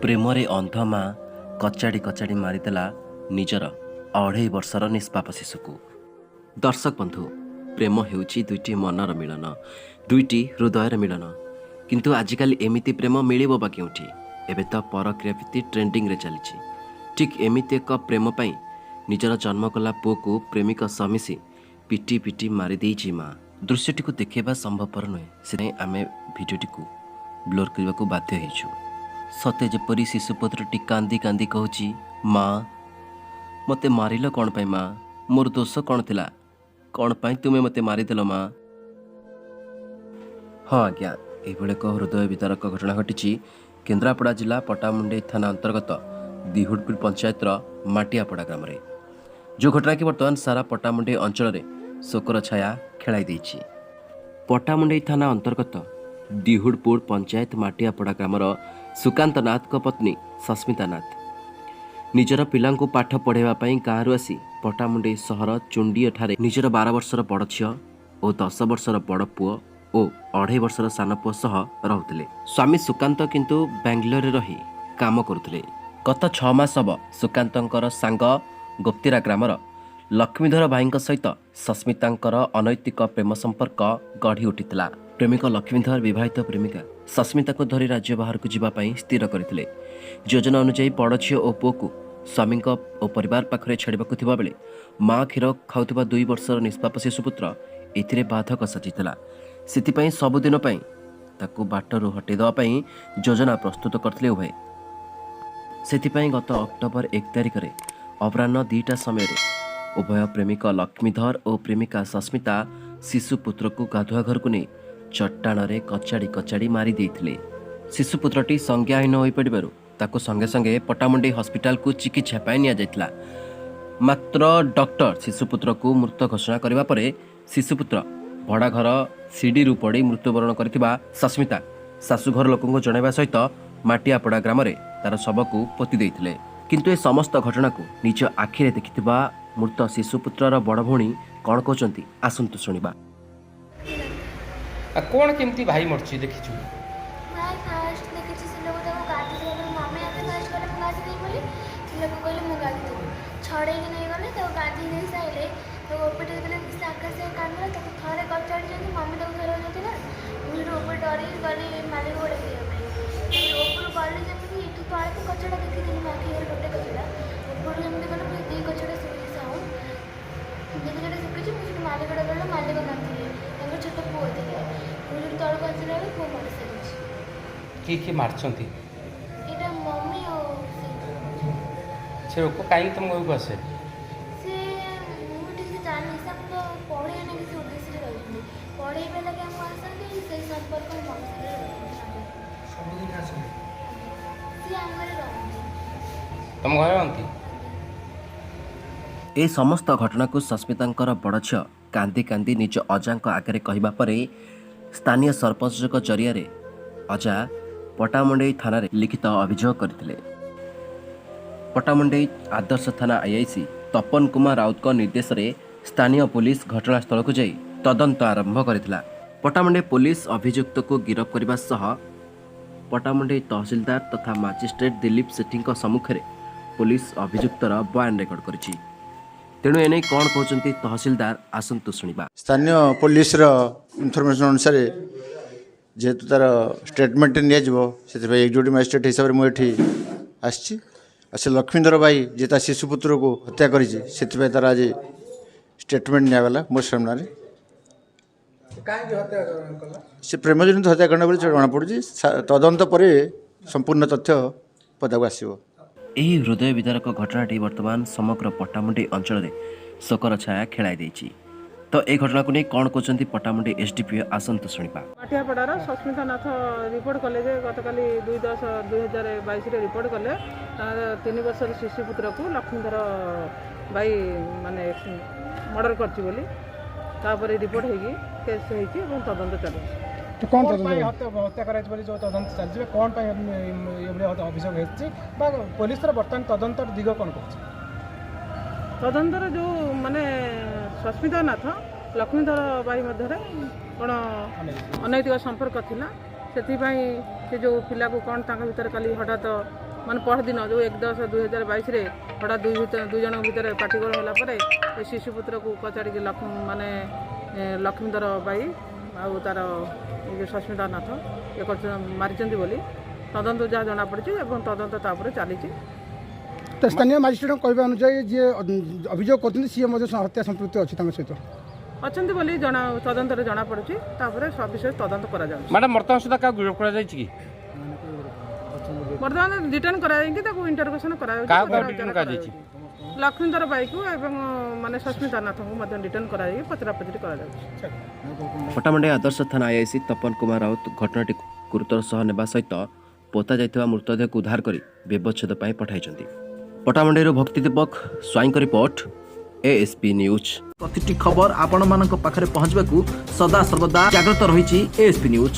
ପ୍ରେମରେ ଅନ୍ଧ ମା କଚାଡ଼ି କଚାଡ଼ି ମାରିଦେଲା ନିଜର 2.5 ବର୍ଷର ନିଷ୍ପାପ ଶିଶୁକୁ। ଦର୍ଶକ ବନ୍ଧୁ, ପ୍ରେମ ହେଉଛି ଦୁଇଟି ମନର ମିଳନ, ଦୁଇଟି ହୃଦୟର ମିଳନ। କିନ୍ତୁ ଆଜିକାଲି ଏମିତି ପ୍ରେମ ମିଳିବ ବା କେଉଁଠି? ଏବେ ତ ପରକ୍ରିୟା ପ୍ରୀତି ଟ୍ରେଣ୍ଡିଂରେ ଚାଲିଛି। ଠିକ୍ ଏମିତି ଏକ ପ୍ରେମ ପାଇଁ ନିଜର ଜନ୍ମ କଲା ପୁଅକୁ ପ୍ରେମିକ ସହ ମିଶି ପିଟି ପିଟି ମାରିଦେଇଛି ମା। ଦୃଶ୍ୟଟିକୁ ଦେଖାଇବା ସମ୍ଭବପର ନୁହେଁ, ସେଥିପାଇଁ ଆମେ ଭିଡ଼ିଓଟିକୁ ବ୍ଲର୍ କରିବାକୁ ବାଧ୍ୟ ହେଇଛୁ। ସତେ ଯେପରି ଶିଶୁପୁତ୍ରଟି କାନ୍ଦି କାନ୍ଦି କହୁଛି, ମା, ମୋତେ ମାରିଲ କ'ଣ ପାଇଁ ମା? ମୋର ଦୋଷ କ'ଣ ଥିଲା? କ'ଣ ପାଇଁ ତୁମେ ମୋତେ ମାରିଦେଲ ମା? ହଁ ଆଜ୍ଞା, ଏଇଭଳି ଏକ ହୃଦୟ ବିଦାରକ ଘଟଣା ଘଟିଛି କେନ୍ଦ୍ରାପଡ଼ା ଜିଲ୍ଲା ପଟ୍ଟାମୁଣ୍ଡାଇ ଥାନା ଅନ୍ତର୍ଗତ ଦିହୁଡ଼ପୁର ପଞ୍ଚାୟତର ମାଟିଆପଡ଼ା ଗ୍ରାମରେ, ଯେଉଁ ଘଟଣା କି ବର୍ତ୍ତମାନ ସାରା ପଟ୍ଟାମୁଣ୍ଡାଇ ଅଞ୍ଚଳରେ ଶୋକର ଛାୟା ଖେଳାଇ ଦେଇଛି। ପଟ୍ଟାମୁଣ୍ଡାଇ ଥାନା ଅନ୍ତର୍ଗତ ଦିହୁଡ଼ପୁର ପଞ୍ଚାୟତ ମାଟିଆପଡ଼ା ଗ୍ରାମର ସୁକାନ୍ତ ନାଥଙ୍କ ପତ୍ନୀ ସସ୍ମିତା ନାଥ ନିଜର ପିଲାଙ୍କୁ ପାଠ ପଢ଼ାଇବା ପାଇଁ ଗାଁରୁ ଆସି ପଟ୍ଟାମୁଣ୍ଡାଇ ସହର ଚୁଣ୍ଡିଆଠାରେ ନିଜର 12 ବର୍ଷର ବଡ଼ ଝିଅ ଓ 10 ବର୍ଷର ବଡ଼ ପୁଅ ଓ 2.5 ବର୍ଷର ସାନ ପୁଅ ସହ ରହୁଥିଲେ। ସ୍ୱାମୀ ସୁକାନ୍ତ କିନ୍ତୁ ବାଙ୍ଗାଲୋରରେ ରହି କାମ କରୁଥିଲେ। ଗତ 6 ମାସ ହେବ ସୁକାନ୍ତଙ୍କର ସାଙ୍ଗ ଗୋପ୍ତିରା ଗ୍ରାମର ଲକ୍ଷ୍ମୀଧର ଭାଇଙ୍କ ସହିତ ସସ୍ମିତାଙ୍କର ଅନୈତିକ ପ୍ରେମ ସମ୍ପର୍କ ଗଢ଼ି ଉଠିଥିଲା। ପ୍ରେମିକ ଲକ୍ଷ୍ମୀଧର ବିବାହିତ ପ୍ରେମିକା ସସ୍ମିତାକୁ ଧରି ରାଜ୍ୟ ବାହାରକୁ ଯିବା ପାଇଁ ସ୍ଥିର କରିଥିଲେ। ଯୋଜନା ଅନୁଯାୟୀ ବଡ଼ ଝିଅ ଓ ପୁଅକୁ ସ୍ୱାମୀଙ୍କ ଓ ପରିବାର ପାଖରେ ଛାଡ଼ିବାକୁ ଥିବାବେଳେ ମା କ୍ଷୀର ଖାଉଥିବା 2 ବର୍ଷର ନିଷ୍ପାପ ଶିଶୁପୁତ୍ର ଏଥିରେ ବାଧକ ସାଜିଥିଲା। ସେଥିପାଇଁ ସବୁଦିନ ପାଇଁ ତାକୁ ବାଟରୁ ହଟେଇ ଦେବା ପାଇଁ ଯୋଜନା ପ୍ରସ୍ତୁତ କରିଥିଲେ ଉଭୟେ। ସେଥିପାଇଁ ଗତ ଅକ୍ଟୋବର 1 ତାରିଖରେ ଅପରାହ୍ନ 2ଟା ସମୟରେ ଉଭୟ ପ୍ରେମିକ ଲକ୍ଷ୍ମୀଧର ଓ ପ୍ରେମିକା ସସ୍ମିତା ଶିଶୁପୁତ୍ରକୁ ଗାଧୁଆ ଘରକୁ ନେଇ ଚଟାଣରେ କଚାଡ଼ି କଚାଡ଼ି ମାରି ଦେଇଥିଲେ। ଶିଶୁପୁତ୍ରଟି ସଂଜ୍ଞାହୀନ ହୋଇପଡ଼ିବାରୁ ତାକୁ ସଙ୍ଗେ ସଙ୍ଗେ ପଟ୍ଟାମୁଣ୍ଡାଇ ହସ୍ପିଟାଲକୁ ଚିକିତ୍ସା ପାଇଁ ନିଆଯାଇଥିଲା। ମାତ୍ର ଡକ୍ଟର ଶିଶୁପୁତ୍ରକୁ ମୃତ ଘୋଷଣା କରିବା ପରେ ଶିଶୁପୁତ୍ର ଭଡ଼ା ଘର ସିଡ଼ିରୁ ପଡ଼ି ମୃତ୍ୟୁବରଣ କରିଥିବା ସସ୍ମିତା ଶାଶୁଘର ଲୋକଙ୍କୁ ଜଣାଇବା ସହିତ ମାଟିଆପଡ଼ା ଗ୍ରାମରେ ତାର ଶବକୁ ପୋତି ଦେଇଥିଲେ। କିନ୍ତୁ ଏ ସମସ୍ତ ଘଟଣାକୁ ନିଜ ଆଖିରେ ଦେଖିଥିବା ମୃତ ଶିଶୁପୁତ୍ରର ବଡ଼ ଭଉଣୀ କ'ଣ କହୁଛନ୍ତି, ଆସନ୍ତୁ ଶୁଣିବା। ଆଉ କ'ଣ କେମିତି ଭାଇ ମରିଛି ଦେଖିଛୁ? ଭାଇ ଫାଷ୍ଟ ଦେଖିଛି, ସେ ଲୋକ ତାକୁ ଗାଧେଇ ଦେବା ପରେ ମମି ଆଗେ ଫାଷ୍ଟ କହିଲେ ମୁଁ ଗାଧେଇ ଦେବି ବୋଲି। ସେ ଲୋକ କହିଲେ ମୁଁ ଗାଧେଇ ଦେବି। ଛଡ଼େଇକି ନେଇଗଲେ। ତାକୁ ଗାଧେଇ ଦେଇ ସାରିଲେ, ତାକୁ ଉପରେ ଦେଲେ। ସେ ଆକାଶ କାନ୍ଦିଲା। ତାକୁ ଥରେ କଚାଡ଼ିଛନ୍ତି। ମମି ତାକୁ ଧରିବାକୁ ଯାଇଥିଲା। ମୁଁ ସେଠୁ ଉପରେ ଡରିକି ଗଲି ମାଲିକ ଡାକିବା ପାଇଁ। ତାପରେ ଉପରୁ ଗଲି ଯେମିତି, ଏଠୁ ତଳେ ତ କଚଡ଼ା ଦେଖିଥିଲି ମୋ ଆଖି ଆଗରେ ଗୋଟେ କଚଡ଼ା। ଉପରୁ ଯେମିତି ଗଲେ ମୁଁ ଦୁଇ କଚଡ଼ା ଶୁଣିଲି ସାଉଣ୍ଡ। ଦୁଇ କଚଡ଼ା ଶୁଖିଛି। ମୁଁ ସେଠୁ ମାଲିକ ଡାକିଲା, ମାଲିକ ନଥିଲେ, ତାଙ୍କର ଛୋଟ ପୁଅ ଥିଲେ। ମୁଁ ସେଠୁ ତଳକୁ ଆସିଲା ବେଳକୁ ପୁଅ ମରିସାରିଛି। କିଏ କିଏ ମାରିଛନ୍ତି? ଏଇଟା ମମି ଆଉ ସେ। ସେ ଲୋକ କାହିଁକି ତୁମ ଘରକୁ ଆସେ? ସେ ମୁଁ ଠିକ୍ ସେ ଜାଣିନି। ସେ ଆମକୁ ପଢ଼େଇବା ନାଗି, ସେ ଉଦ୍ଦେଶ୍ୟରେ ରହିଛନ୍ତି। ପଢ଼େଇବା ଲାଗି ଆମକୁ ଆସନ୍ତି। ସେଇ ସମ୍ପର୍କ ମମି ସାଙ୍ଗରେ ରହୁଛନ୍ତି। ସବୁଦିନ ଆସନ୍ତି? ସିଏ ଆମ ଘରେ ରହନ୍ତି। ତୁମ ଘରେ ରହନ୍ତି? ଏ ସମସ୍ତ ଘଟଣାକୁ ସସ୍ମିତାଙ୍କର ବଡ଼ ଝିଅ କାନ୍ଦି କାନ୍ଦି ନିଜ ଅଜାଙ୍କ ଆଗରେ କହିବା ପରେ ସ୍ଥାନୀୟ ସରପଞ୍ଚଙ୍କ ଜରିଆରେ ଅଜା ପଟ୍ଟାମୁଣ୍ଡାଇ ଥାନାରେ ଲିଖିତ ଅଭିଯୋଗ କରିଥିଲେ। ପଟ୍ଟାମୁଣ୍ଡାଇ ଆଦର୍ଶ ଥାନା ଆଇଆଇସି ତପନ କୁମାର ରାଉତଙ୍କ ନିର୍ଦ୍ଦେଶରେ ସ୍ଥାନୀୟ ପୋଲିସ ଘଟଣାସ୍ଥଳକୁ ଯାଇ ତଦନ୍ତ ଆରମ୍ଭ କରିଥିଲା। ପଟ୍ଟାମୁଣ୍ଡାଇ ପୋଲିସ ଅଭିଯୁକ୍ତକୁ ଗିରଫ କରିବା ସହ ପଟ୍ଟାମୁଣ୍ଡାଇ ତହସିଲଦାର ତଥା ମାଜିଷ୍ଟ୍ରେଟ୍ ଦିଲ୍ଲୀପ ସେଠୀଙ୍କ ସମ୍ମୁଖରେ ପୋଲିସ ଅଭିଯୁକ୍ତର ବୟାନ ରେକର୍ଡ କରିଛି। ତେଣୁ ଏନେଇ କ'ଣ କହୁଛନ୍ତି ତହସିଲଦାର, ଆସନ୍ତୁ ଶୁଣିବା। ସ୍ଥାନୀୟ ପୋଲିସର ଇନଫର୍ମେସନ୍ ଅନୁସାରେ ଯେହେତୁ ତା'ର ଷ୍ଟେଟମେଣ୍ଟ ନିଆଯିବ, ସେଥିପାଇଁ ଏକ୍ଜିକ୍ୟୁଟିଭ୍ ମାଜିଷ୍ଟ୍ରେଟ୍ ହିସାବରେ ମୁଁ ଏଠି ଆସିଛି। ଆଉ ସେ ଲକ୍ଷ୍ମୀଧର ଭାଇ ଯିଏ ତା ଶିଶୁପୁତ୍ରକୁ ହତ୍ୟା କରିଛି, ସେଥିପାଇଁ ତା'ର ଆଜି ଷ୍ଟେଟମେଣ୍ଟ ନିଆଗଲା ମୋ ସାମ୍ନାରେ। କାହିଁକି ହତ୍ୟା କଲା? ସେ ପ୍ରେମଜନିତ ହତ୍ୟାକାଣ୍ଡ ବୋଲି ଜଣାପଡ଼ୁଛି। ତଦନ୍ତ ପରେ ସମ୍ପୂର୍ଣ୍ଣ ତଥ୍ୟ ପଦାକୁ ଆସିବ। ଏହି ହୃଦୟ ବିଦାରକ ଘଟଣାଟି ବର୍ତ୍ତମାନ ସମଗ୍ର ପଟ୍ଟାମୁଣ୍ଡାଇ ଅଞ୍ଚଳରେ ଶୋକର ଛାୟା ଖେଳାଇ ଦେଇଛି। ତ ଏ ଘଟଣାକୁ ନେଇ କ'ଣ କହୁଛନ୍ତି ପଟ୍ଟାମୁଣ୍ଡାଇ ଏସ୍ଡିପିଓ, ଆସନ୍ତୁ ଶୁଣିବା। ମାଟିଆପଡ଼ାର ସସ୍ମିତା ନାଥ ରିପୋର୍ଟ କଲେ ଯେ ଗତକାଲି 2/10/2022ରେ ରିପୋର୍ଟ କଲେ, ତାଙ୍କର 3 ବର୍ଷର ଶିଶୁପୁତ୍ରକୁ ଲକ୍ଷ୍ମୀଧର ଭାଇ ମାନେ ମର୍ଡ଼ର କରିଛି ବୋଲି। ତାପରେ ରିପୋର୍ଟ ହେଇକି କେସ୍ ହେଇଛି ଏବଂ ତଦନ୍ତ ଚାଲିଛି। କ'ଣ ପାଇଁ ହତ୍ୟା କରାଯାଇଛି ବୋଲି ଯେଉଁ ତଦନ୍ତ ଚାଲିଛି ବା କ'ଣ ପାଇଁ ଏଭଳି ଅଭିଯୋଗ ହେଇଛି ବା ପୋଲିସର ବର୍ତ୍ତମାନ ତଦନ୍ତର ଦିଗ କ'ଣ କହୁଛି? ତଦନ୍ତର ଯେଉଁ ମାନେ ସସ୍ମିତା ନାଥ ଲକ୍ଷ୍ମୀଧର ଭାଇ ମଧ୍ୟରେ କ'ଣ ଅନୈତିକ ସମ୍ପର୍କ ଥିଲା, ସେଥିପାଇଁ ସେ ଯେଉଁ ପିଲାକୁ କ'ଣ ତାଙ୍କ ଭିତରେ କାଲି ହଠାତ୍ ମାନେ ପରଦିନ ଯେଉଁ 1/10/2022ରେ ହଠାତ୍ ଦୁଇ ଜଣଙ୍କ ଭିତରେ ପାଟିଗୋଳ ହେଲା ପରେ ଏ ଶିଶୁପୁତ୍ରକୁ କଚାଡ଼ିକି ଲକ୍ଷ୍ମୀ ମାନେ ଲକ୍ଷ୍ମୀଧର ବାଇ ଆଉ ତାର ଏ ଯେଉଁ ସସ୍ମିତା ନାଥ ଇଏ କରିଛନ୍ତି, ମାରିଛନ୍ତି ବୋଲି ତଦନ୍ତ ଯାହା ଜଣାପଡ଼ିଛି ଏବଂ ତଦନ୍ତ ତାପରେ ଚାଲିଛି। ତ ସ୍ଥାନୀୟ ମାଜିଷ୍ଟ୍ରେଟଙ୍କ କହିବା ଅନୁଯାୟୀ ଯିଏ ଅଭିଯୋଗ କରୁଛନ୍ତି ସିଏ ମଧ୍ୟ ହତ୍ୟା ସମ୍ପୃକ୍ତ ଅଛି ତାଙ୍କ ସହିତ ଅଛନ୍ତି ବୋଲି ଜଣା ତଦନ୍ତରେ ଜଣାପଡ଼ୁଛି। ତାପରେ ସବିଶେଷ ତଦନ୍ତ କରାଯାଉଛି। ମ୍ୟାଡ଼ାମ୍, ବର୍ତ୍ତମାନ ସୁଦ୍ଧା କାହାକୁ ଗିରଫ କରାଯାଇଛି କି? ବର୍ତ୍ତମାନ ରିଟର୍ନ କରାଯାଇକି ତାକୁ ଇଣ୍ଟରୋଗେସନ କରାଯାଉଛି। କାହାକୁ ପଚରା return ଉଚରା କରାଯାଇଛି? କରାଯାଉଛି। ଲକ୍ଷ୍ମୀଧର ବାଇକୁ ଏବଂ ମାନେ ସସ୍ମିତା ନାଥଙ୍କୁ ମଧ୍ୟ ରିଟର୍ନ କରାଯାଇକି ପଚରାପଚରି କରାଯାଉଛି। ପଟ୍ଟାମୁଣ୍ଡାଇ ଆଦର୍ଶ ଥାନା ଆଇଆଇସି ତପନ କୁମାର ରାଉତ ଘଟଣାଟିକୁ ଗୁରୁତର ସହ ନେବା ସହିତ ପୋତା ଯାଇଥିବା ମୃତଦେହକୁ ଉଦ୍ଧାର କରି ବ୍ୟବଚ୍ଛେଦ ପାଇଁ ପଠାଇଛନ୍ତି। ପଟ୍ଟାମୁଣ୍ଡାଇରୁ ଭକ୍ତି ଦୀପକ ସ୍ୱାଇଁଙ୍କ ରିପୋର୍ଟ, ଏଏସ୍ପି ନ୍ୟୁଜ୍। ପ୍ରତିଟି ଖବର ଆପଣମାନଙ୍କ ପାଖରେ ପହଞ୍ଚିବାକୁ ସଦା ସର୍ବଦା ଜାଗ୍ରତ ରହିଛି ଏଏସପି ନ୍ୟୁଜ୍।